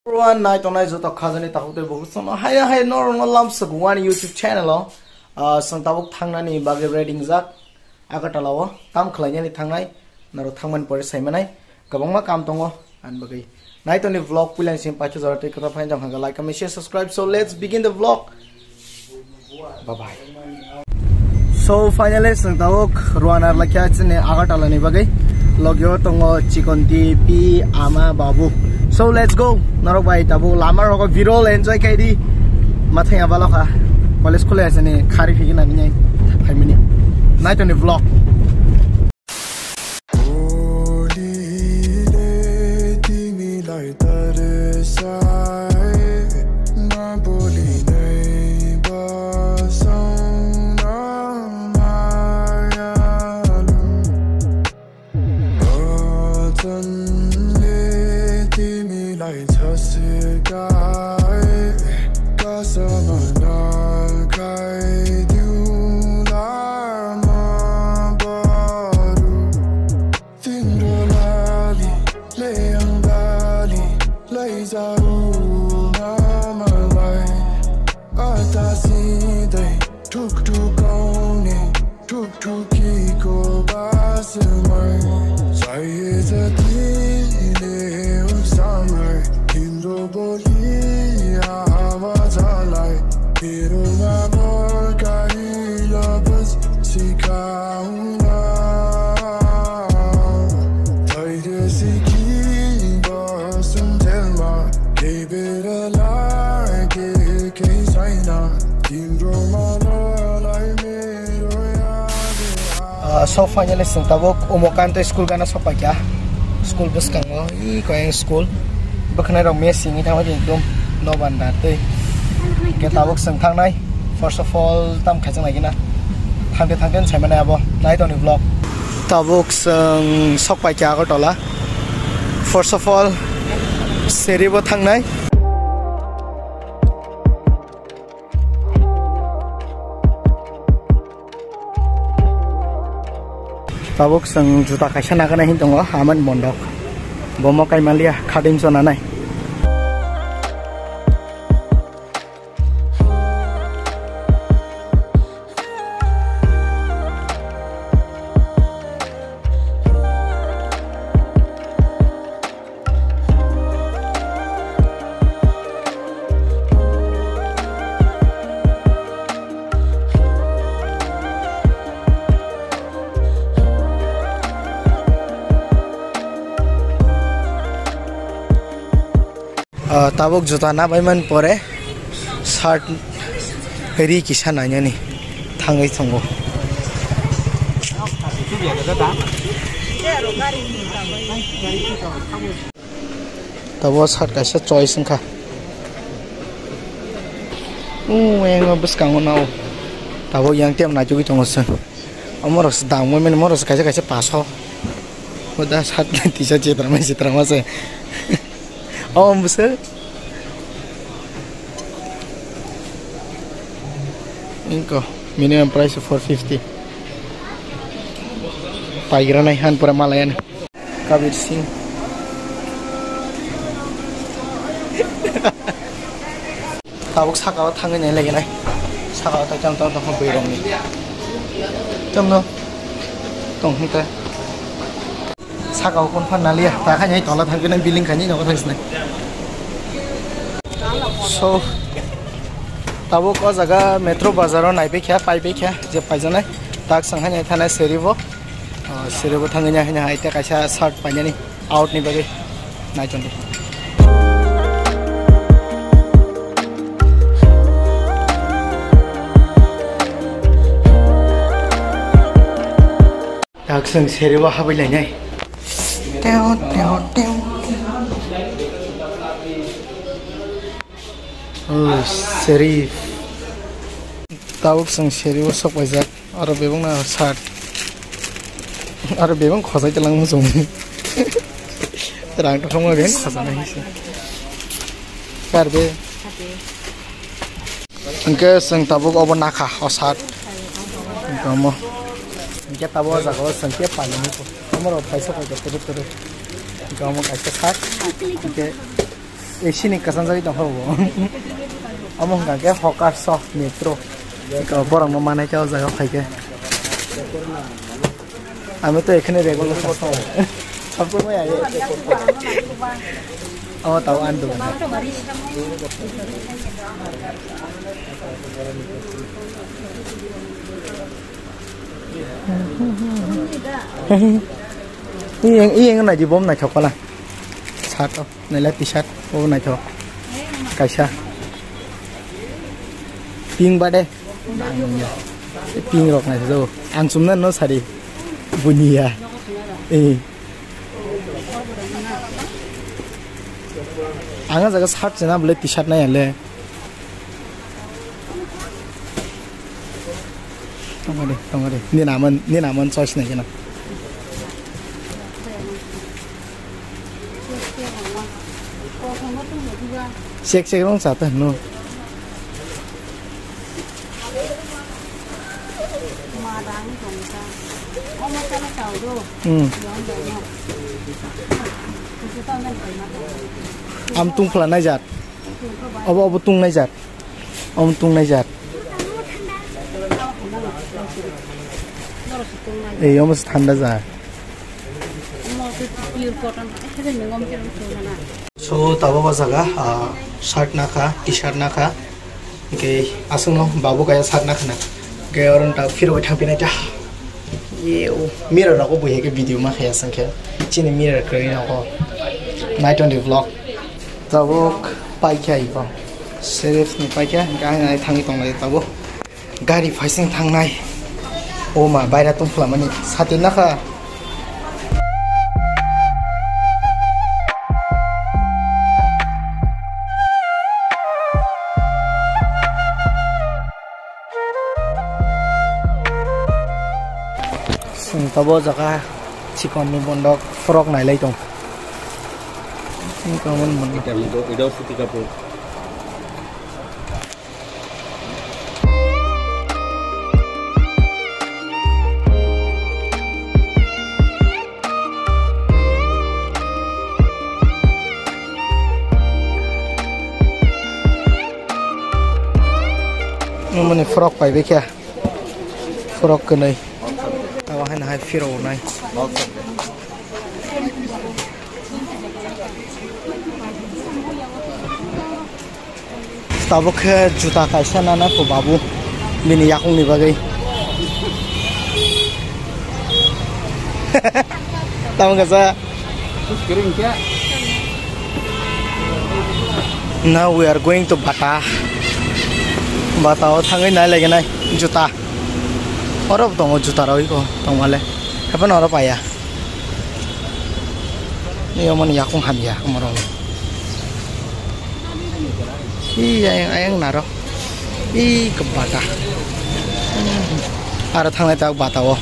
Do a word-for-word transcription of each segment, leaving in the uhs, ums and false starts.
Everyone, nai tongnai joto khajani takhuk tei bukhuk sono haya hai norokno lamsok one YouTube channel o, ah, chwng tabuk thangnani bagwi ready wngjak Agartala o, tam khlainani thangnai, norok thangmani pore saimanai, kwbangma kam tongo ani bagwi. Nai tongni vlog puilani simi paitha jora tei kwtal phai jong hangkha like, comment, share, subscribe. So let's begin the vlog. Bye bye. So finally, chwng tabuk rwna rwlai kha chini Agartala ni bagwi. Logio tongo Chikonti, Pi, Ama, Babu. So let's go. Norok bai tabuk lama rogo birol enjoy khai di. Mathang ya balo kha. College khule asani khari phigi na ni phaimani. Nai tongni vlog. Bolile timilai tarsai, nabolile basang nang mayalu. Gachanle timilai chasirkai, kasama nang kai diu lama baru. Tinrwlali, leyang dali, leizaruna malai. Atasi dai, thuk thuk kauni, thuk thuk ki ko basmai. Sai zatile usamai, tinro boli awa jalai. Pero amor kaila bas sikauna. Taide siki basum telma, kebera lage keisaina, tinro malai mero ya. Ah, so finally chwng tabuk Umakanta school gana sokpaikha. School bwskango, i koyang school. Bwkhanai rok mess singwi thangwi ekdom no bandar tei. Ke tabuk chwng thangnai. First of all, tam khaijak nai gina. Thangte thangte sai mani abo. Nai tongni vlog. Tabuk chwng sokpaikha Agartala. First of all, seri bo thangnai. Tabuk chwng juta kaisa nagana hin tongo, aman mondok. Bomo kaimanliya, khadim chonanai. Ah, tabuk juta nabaimani pore shirt ri kisa nainani thangwi tongo. Tabuk shirt kaisa choice wngkha. Uyango bwskango nao. Tabuk yang tem naitugwi tongo chwng. Omorok se dam mani, morok se kaisa kaisa paso. Hoda shirt tisa chitra mai chitra ma se. Om bwswk. Inko minimum price four fifty. Paigra nai han pura malayan. Kabir Singh. Tabuk saka o thangwi nai lagi nai. Saka o tai tam tam tong bwrwi rok ni. Tam no. Tong hita. Saka o kon phan naliya, ta khainai tola thangkhe nang billing khainai nogo thangsinai. So, tabuk o jaga Metro Bazar o naibaikha, paibaikha, je paijaknai. Tak sang hainai thanai seri bo. Ah, seri bo thangwi nai hainai hai tei kaisa shirt painani out ni bagwi. Nai tongdi. Daksung seri bo habwi lainai. Teo, teo, teo. Oh, seri. Tabuk chwng seri o sok paijak. Aro bebak na shirt. Aro bebak khojai talang muchung. Rang to thongma ben khojana hisi. Kar be. Hwnkhe chwng tabuk obo nakha o shirt. Hwnkhe omo. Hwnkhe tabuk o jaga o chwng khe painani. Omo rok paisa paisa kwrwk kwrwk. Hwnkhe omo kaisa shirt. Hwnkhe A C ni kwchang jagwi tongkha bo. Omo hwnkha khe hawker shop metro. Borok no manai khe o jaga o phai khe. Ami to ekhane regular customer. Sabto mai aye. Omo tao ani dogan. Iyeng, iyeng nai di bom naithok pala. Sato. Naila T-shirt o naithok. Kaisa. Pink bade. Pink rok naithok. Ang chumna no sari. Bunia. Eh. Ang jaga shirt chana bole T-shirt nai ale. Tongo de, tongo de. Ni naman, ni naman choice nai kena. Sek sek rong sa ta no. Hmm. Am tung phla nai jat. Obo, obo tung nai jat. Omo tung nai jat. Ei, omo se thanda ja. So, tabuk o jaga, ah, shirt nakha, T-shirt nakha. Hwnkhe aswkno babu kaya shirt nakhana. Hwnkhe oro ta phirogwi thangphinai ta. Mirror rok o buhi khe video ma khaya sengkhe. Chini mirror kwrwi nogo. Night on the vlog. Tabuk paikha iko. Sheriff ni paikha, hingke ang nai thangwi tonglai tabuk. Gari phaising thangnai. O ma, baira tongphla mani. Sati nakha. Chwng tabuk o jaga chikon ni bondok frog nailai tong. Chwng tongmani bondok. Ita, ita, ita suti kapur. Nokmani frog paibai khe, frog kwnwi. Abo haino hai phirogwi nai. Tabuk khe juta kaisa nana kho babu, bini yakungni bagwi. Tamo kaisa. Now we are going to Bata. Bata o thangwi nai laigenai juta. Oro bo tongo juta rok iko tongmale. Haphano oro paya. Ni omo ni yakung hamya omo rok. Ih, ayang, ayang naro. Ih, ke Bata. Aro thanglai tak Bata o.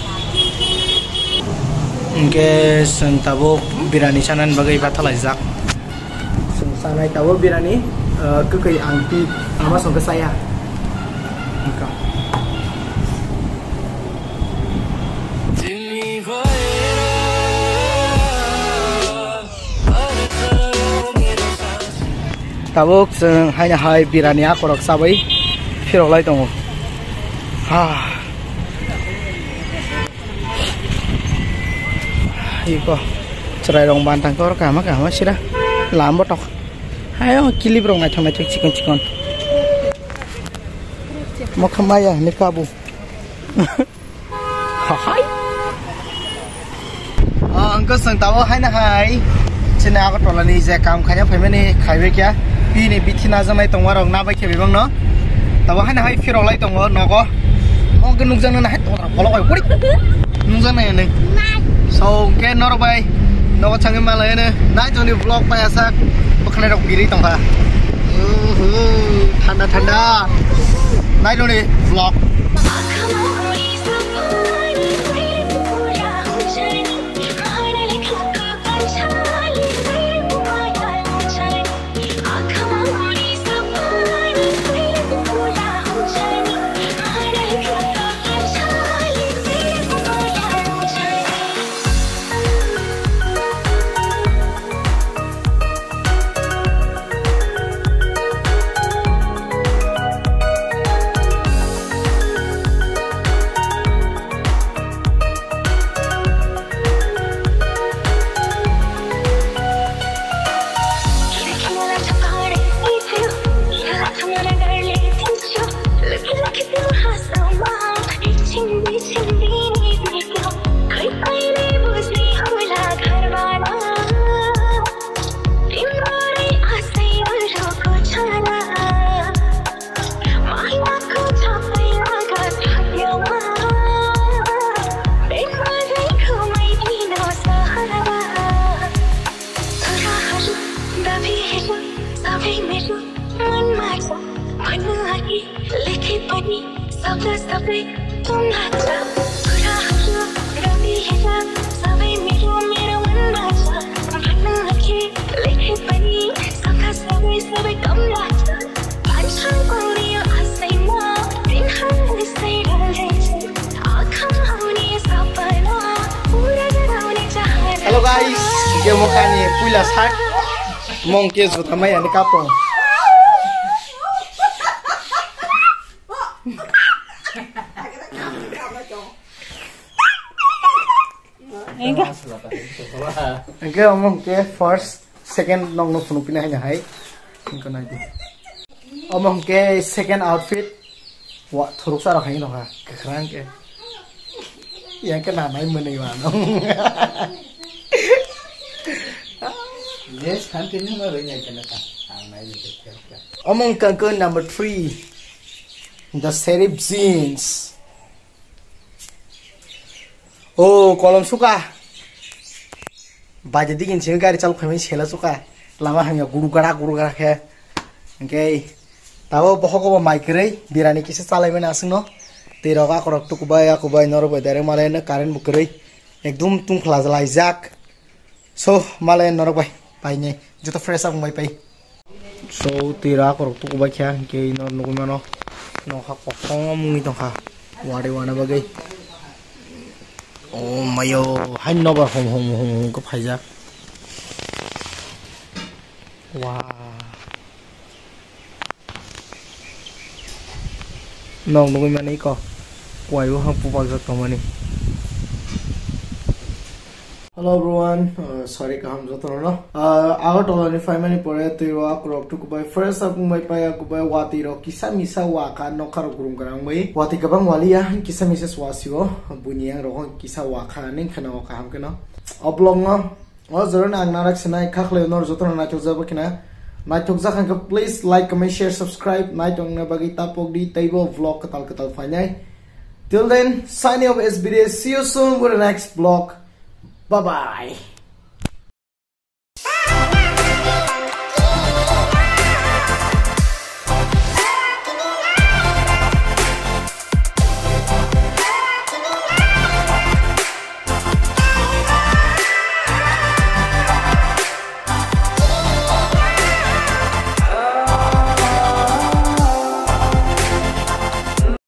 Hingke chwng tabuk birani sanani bagwi bathalaijak. Chwng sanai tabuk birani, eh, kwkwi ang pi, ama songkhe saya. Hingke. Tabuk chwng haino hai birani akorok chabai phirok lai tongo. Ha. Iko chwrai rok bantang khe oro kaham kaham sira lam bo tok. Hayo kilip rok naithok naithok chikon chikon. Mokha maya hinwi kabu. Hahai. O, hwnkhe chwng tabuk haino hai chini Agartala ni je kam khaina phaimani khaibai khe bini bithi najaknai tongma rok nabai khe bebak no tabuk haino hai phirok lai tongo nogo. Mo hwnkhe nukjaknai hai tongo bolok bai pori nukjaknai hinwi. So hwnkhe norok bai nogo thangwi malai hinwi nai tongni vlog bai asa bwkhanai rok birwi tongkha. Uhu, thanda thanda. Nai tongni vlog. मेरो मनमा छ भन्नु अघि लेखे पनि शब्द सबै तुमलाई छ। कुरा हाम्रो रमिएन, सबै मेरो, मेरो मनमा छ भन्नु अघि लेखे पनि शब्द सबै, सबै तुमलाई छ। भन्छन् कुनै आशैमा दिनहरू यसै ढल्दैछ। आँखामा आउने सपना पूरा गराउने चाहना छ। Hello guys, ke mokani puila sak mong ke juta mai ani kapong. Engke omo ke first, second nong no phunuk pina hai hai. Engko nai di. Omo ke second outfit. Wa, thuruk sa rok hai no ha. Kwkhwrang ke. Yang ke na nai mwnwi wa no. Yes, continue ma roi nai kena ta. Ang nai ni kena. Omo ke number three. The Serif jeans. O, kolom suka. Baje digin simi gari chal khaimani sela suka. Lama hamya guru gara, guru gara khe. Engke tabo bohok bo mai kwrwi birani kisa chalai mani aswkno. Twi rok akorok tukubai, akubai norok bai direct malai no current bo kwrwi. Ekdum tungphla laijak. So, malai norok bai painai. Joto fresh up bai pai. So, twi rok akorok tukubai kha, hinkhe ino nugui mano. Nokha kosom wngwi tongkha. Wari wana bagwi. Oh, mayo, hai nobar hom, hom, hom, hom khe phaijak. Wah. Nok nugui mani iko. Kuai bo hang pupak jak tongmani. Hello everyone, uh, sorry kaham jotono no. Uh, Agartala ni phaimani pore twi o akorok tukubai fresh up wngbai pai, akubai watwi rok kisa misa wakha nokha rok gurung gurang bai. Watwi kwbang waliya, kisa misa swasio, buini yang rok kisa wakha ning kheno kaham kheno. O vlog no o jorani ang narak sinai khaklai nor jotono naithok jabo khina. Naithok jak hangkhe please like, comment, share, subscribe nai tongna bagwi tapok di teibo vlog kwtal kwtal phainai. Till then, signing off S B D. See you soon with the next vlog. Bye bye.